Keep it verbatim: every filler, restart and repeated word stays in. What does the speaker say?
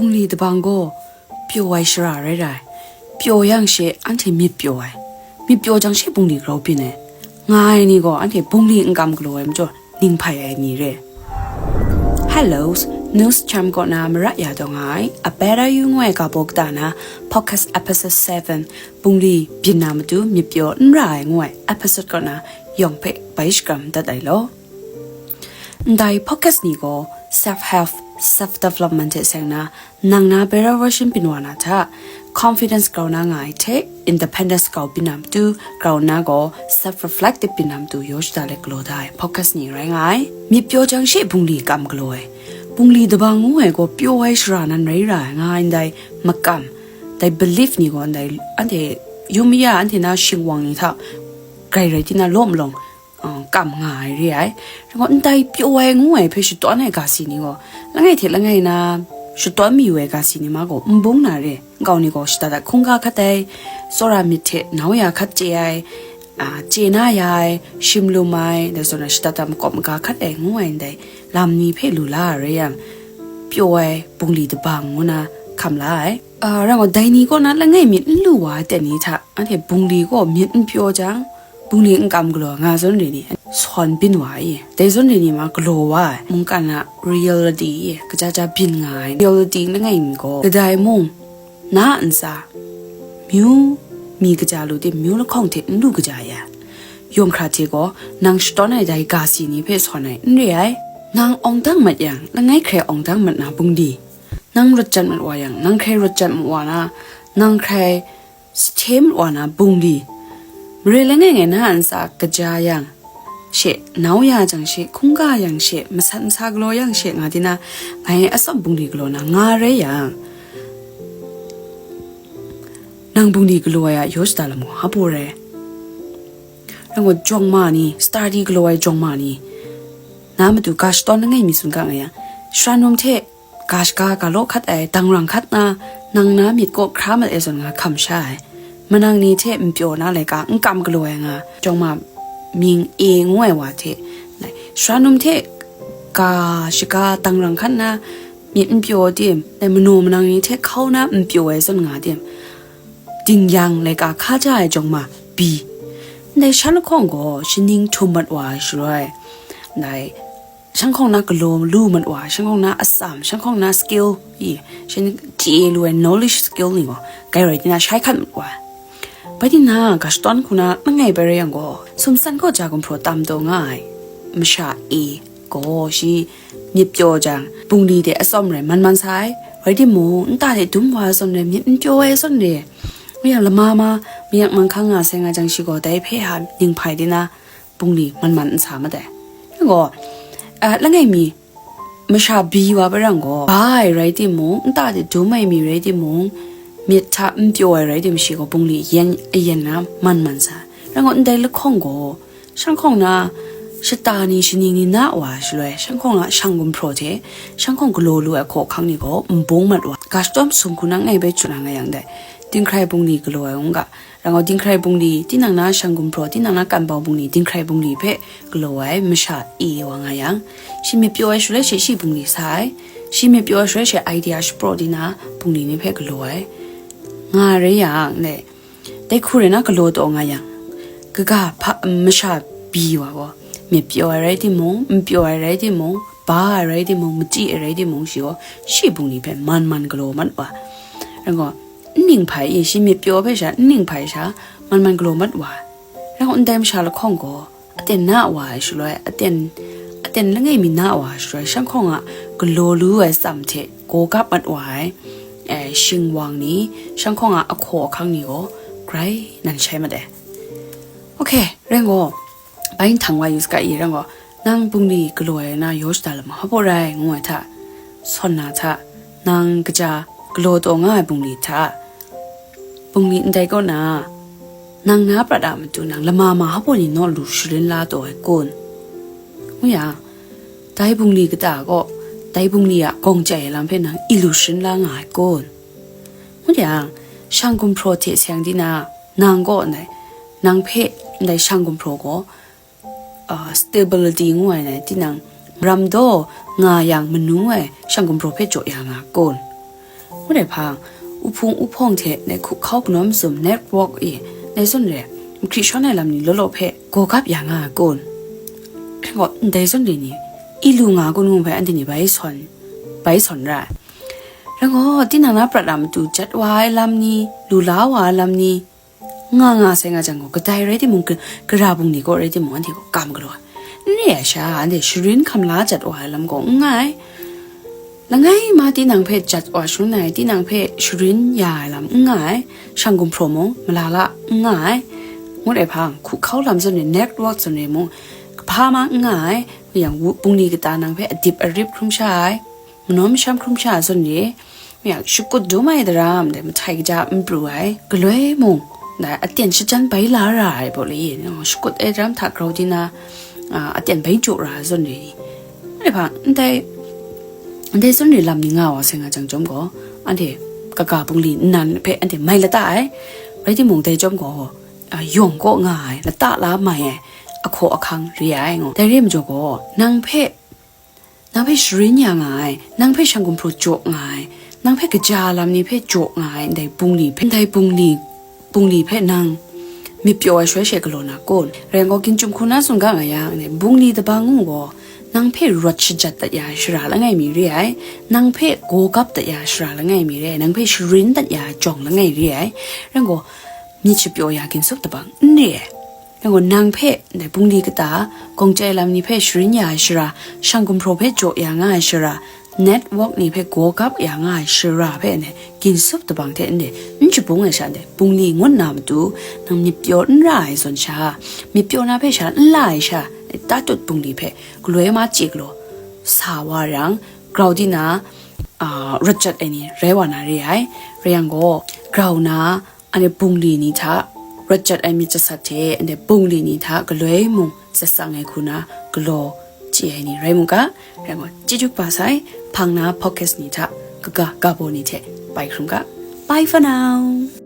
Bungli dabang gaw pyaw ai shara rai ra ai. Pyaw yang she anhte myit pyaw ai. Myit pyaw jang she bungli grau byin ai. Nga ai ni gaw anhte bungli n kam galaw ai majaw ning hpai ai ni re. Hello, News Cham kaw na mara ya taw nga ai, A Better You ngu ai ga baw kata na podcast episode seven, bungli byin na matu myit pyaw n ra ai ngu ai episode kaw na yawng hpe bai shakram dat ai law. Ndai podcast ni gaw self-help, self-development hte seng na, nang na better version byin wa na hta, confidence grau na nga ai hte, independence grau byin na matu, grau nna gaw self-reflective byin na matu yaw shada let galaw da ai podcast ni rai nga ai. Myit pyaw jang she bungli kam galaw ai. Bungli dabang ngu ai gaw pyaw ai shara nan rai ra ai nga ai ndai makam, dai belief ni gaw ndai anhte yum ya anhte na shingwang ni hta grai rai tina law malawng, uh, kam nga ai re ai. Rai gaw, ndai pyaw ai ngu ai hpe shatawn ai ga si ni gaw, langai hte langai na shatawn mayu ai ga si ni ma gaw, n bung na re. Nkau ni gaw shada dat hkungga hkat ai, tsawra myit hte nau ya hkat chye ai, a, chye na ya ai, shim lum ai, dai zawn na shada dat makawp maga hkat ai ngu ai ndai lam ni hpe lu la ai rai yang, pyaw ai bungli dabang ngu na hkam la ai. A, rai gaw, dai ni kaw na langai mi n lu wa ai ten ni hta, anhte bungli gaw myit n pyaw jang, bungli n kam galaw nga zawn re ni, sawn byin wa i, dai zawn re ni ma galaw wa ai, mungkan a reality i, kaja ja byin nga ai, reality langai mi gaw, kadai mung, na a ntsa, myu mi kaja lu tim, myu lahkawng hte n lu kaja ya, yawng hkra hte gaw, nang shatawn ai dai ga si ni hpe sawn ai n re ai. Nang awng dang mat yang, langai hkrai awng dang mat na bungli, nang rawt jat mat wa yang, nang hkrai rawt jat mat wa na, nang hkrai sahte mat wa na bungli, mare langai ngai na a ntsa kaja yang she, nau ya jang she, hkungga yang she, masat masa galaw yang she, nga di na, ngai atsawm bungli galaw na nga rai yang, nang bungli galaw ai a yaw shada lam gaw hpa baw rai. Rai gaw, jawng ma ni, study galaw ai jawng ma ni, na matu ga shatawn langai mi tsun ga nga yang, shara num hte ga shaga ga law hkat ai, dangrang hkat na, nang na myit kaw hkra mat ai zawn nga hkam sha ai. Manang ni hte n pyaw na laika n kam galaw ai nga, jawng ma mying e ngu ai wa hte, shara num hte ga shaga dangrang hkat na, myit n pyaw tim, dai manaw manang ni hte hkau na n pyaw ai zawn nga tim, ding yang laika hka ja ai jawng ma bi. Ndai shan lahkawng gaw shaning htum mat wa ai shaloi, ndai shanhkawng na galaw lu mat wa, shanhkawng na atsam, shanhkawng na skill i, shan chye lu ai knowledge skill ni gaw, grai rai tina shai hkat mat wa. Bai tina, ga shatawn hku na langai bai rai yang gaw, sumsan kaw ja gumhpraw tam taw nga ai masha e gaw, shi myit pyaw jang, bungli de atsawm rai man man sa ai, rai timung, nta de dum wa ai zawn re, myit n pyaw ai zawn re. Mayang lama ma, mayak manghkang nga sai nga jang shi gaw, dai hpe a ning hpai tina, bungli man man n sa mat ai. Rai gaw, ah, langai mi, masha bi wa bai rang gaw, ba ai rai timung, nta de dum ai mi rai timung, myit hta n pyaw ai rai tim shi gaw, bungli yen, ayen na man man sa. Rai gaw, ndai lahkawng gaw, shanhkawng na shata ni, shaning ni na wa shaloi, shanhkawng na shang gumhpraw hte, shanhkawng galaw lu ai hkaw hkang ni gaw n bung mat wa. Ga shatawn sum hku na ngai bai chyu na nga yang dai, dinghkrai bungli galaw ai ngu ga, rai gaw, dinghkrai bungli, tinang na shang gumhpraw, tinang na kanbau bungli, dinghkrai bungli hpe galaw ai masha e wa nga yang, shi myit pyaw ai shaloi she shi bungli sa ai, shi myit pyaw ai shaloi she idea shapraw di na bungli ni hpe galaw ai nga rai yang, dai, dai hku rai na galaw taw nga yang, kaga hpa, masha bi wa gaw, myit pyaw ai rai timung, n pyaw ai rai timung, ba ai rai timung, machyi ai rai timung, shi gaw, shi bungli hpe man man galaw mat wa. Rai gaw, n ning hpai i, shi myit pyaw hpe sha, n ning hpai sha, man man galaw mat wa. Rai gaw, ndai masha lahkawng gaw, aten na wa ai shaloi, aten, aten langai mi na wa ai shaloi, shanhkawng a galaw lu ai tsam hte gaw gap mat wa ai, eh, shingwang ni, shanhkawng a ahkaw ahkang ni gaw grai nan shai mat ai. Ok, rai gaw, bai nhtang wa yu saga i, rai gaw, nang bungli galaw ai na yaw shada lam hpa baw rai ngu ai hta, sawn na hta, nang kaja galaw taw nga ai bungli hta, bungli ndai kaw na, nang na prat a matu nang lama ma hpa baw ni naw lu sharin la taw ai kun? Ngu yang, dai bungli kata gaw, dai bungli a gawng chyai ai lam hpe nang i lu sharin la nga ai kun? Ngu yang, shang gumhpraw hte seng di na, nang gaw ndai, nang hpe ndai shang gumhpraw gaw, ah, stability ngu ai, tinang maram daw nga yang manu ai shang gumhpraw hpe jaw ya nga kun? Ngut ai hpang, u hpung u hpawng hte ndai hkuhkau kanawn mazum network e, ndai zawn re, mahkri shawn ai lam ni law law hpe gaw gap ya nga ai kun? Rai gaw, ndai zawn re ni, i lu nga kun ngu hpe anhte ni bai sawn, bai sawn ra ai. Rai gaw, tinang na prat a matu jat wa ai lam ni, lu la wa ai lam ni, nga nga sai nga jang gaw, kadai rai timung, ka-, gara bungli kaw rai timung, anhte gaw kam galaw ai. N re ai sha, anhte sharin hkam la jat wa ai lam gaw n nga ai. Langai ma tinang hpe jat wa shangun ai, tinang hpe sharin ya ai lam n nga ai. Shang gumhpraw mung, malala n nga ai. Ngut ai hpang, hkuhkau lam zawn re, network zawn re mung, kahpa ma n nga ai. Yang wu-, bungli kata nang hpe adip arip hkrum sha ai, manawn masham hkrum sha ai zawn re. Yang shakut dum ai daram dai mahtai kaja n pru ai, galoi mung, dai aten shajan bai la ra ai baw le, shakut ai daram hta grau di na, a, aten bai jaw ra ai zawn re ni. Ngut ai hpang, ndai, ndai zawn re lam ni nga wa sai nga jang chyawm gaw, anhte kaga bungli nnan hpe anhte mai lata ai. Rai timung, dai chyawm gaw, a, yawng kaw nga ai, lata la mai ai, ahkaw ahkang re ai ngu. Dai re ai majaw gaw, nang hpe, nang hpe sharin ya nga ai, nang hpe shang gumhpraw jaw nga ai, nang hpe kaja lam ni hpe jaw nga ai, ndai bungli hpe, ndai bungli, bungli hpe nang myit pyaw ai shaloi she galaw na kun? Rai yang gaw, ginchum hku na tsun ga nga yang, ndai bungli tabang ngu gaw, nang hpe rawt shajat dat ya ai shara langai mi re ai, nang hpe gaw gap dat ya ai shara langai mi re ai, nang hpe sharin dat ya ai jawng langai re ai. Rai yang gaw, myit shapyaw ya ginsup tabang n re ai. Rai gaw, nang hpe ndai bungli kata, gawng chyai lam ni hpe sharin ya ai shara, shang gumhpraw hpe jaw ya nga ai shara, network ni hpe gaw gap ya nga ai shara hpe ndai ginsup tabang hte ndai n shabung ai sha, ndai bungli ngut na matu, nang myit pyaw n ra ai zawn sha, myit pyaw na hpe sha n la ai sha, tatut bungli hpe galoi ma chye galaw sa wa yang, grau di na, a, rawt jat ai ni rai wa na re ai. Rai yang gaw, grau na, anhte bungli ni hta rawt jat ai myit jasat hte, anhte bungli ni hta galoi mung tsat tsang ai hku na galaw chye ai ni rai mu ga. Rai gaw, chyeju kaba sai, hpang na podcast ni hta kaga ga baw ni hte bai hkrum ga. Bye for now.